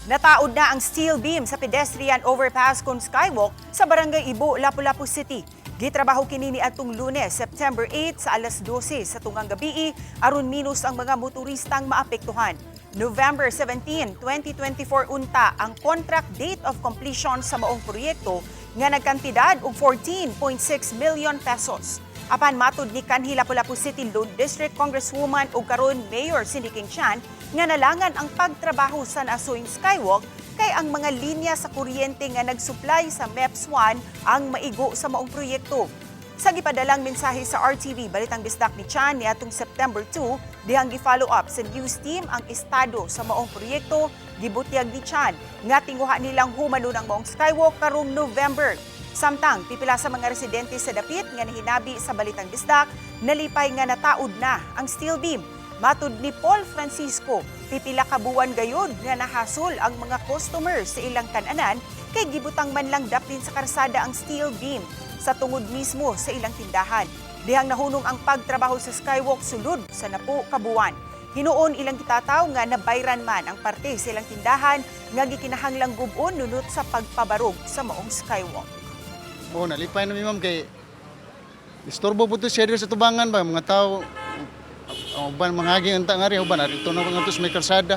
Nataod na ang steel beam sa pedestrian overpass kon skywalk sa Barangay Ibo, Lapu-Lapu City. Gitrabaho kini niadtong Lunes, September 8 sa alas 12 sa tunggang gabii aron minus ang mga motoristang maapektuhan. November 17, 2024 unta ang contract date of completion sa maong proyekto nga nagkantidad og 14.6 million pesos. Apan matud ni kanhi Lapu-Lapu City Lone District Congresswoman ug karon Mayor Cindy King Chan nga nalangan ang pagtrabaho sa Naasoy Skywalk kay ang mga linya sa kuryente nga nagsupply sa MEPS 1 ang maigo sa maong proyekto. Sa gipadalang mensahe sa RTV Balitang Bisdak ni Chan niadtong September 2, dihang gi-follow up sa news team ang estado sa maong proyekto, gibutyag ni Chan nga tinguha nilang humanon ang maong skywalk karong November. Samtang pipila sa mga residente sa dapit nga nahinabi sa Balitang Bisdak, nalipay nga nataod na ang steel beam. Matud ni Paul Francisco, pipila ka buwan gayud nga nahasol ang mga customer sa ilang kananan kay gibutang man lang daplin sa karsada ang steel beam sa tungod mismo sa ilang tindahan. Dihang nahunong ang pagtrabaho sa skywalk sulod sa napo ka buwan. Hinuon ilang gitataw nga nabayran man ang parte sa ilang tindahan nga gikinahanglang gub-on nunot sa pagpabarog sa maong skywalk. Oo, nalipay na mi, ma'am, kay istorbo po to siya diri sa tubangan ba mga tao, ang uban mangagi unta nga ri uban arito na nga to sa may kalsada.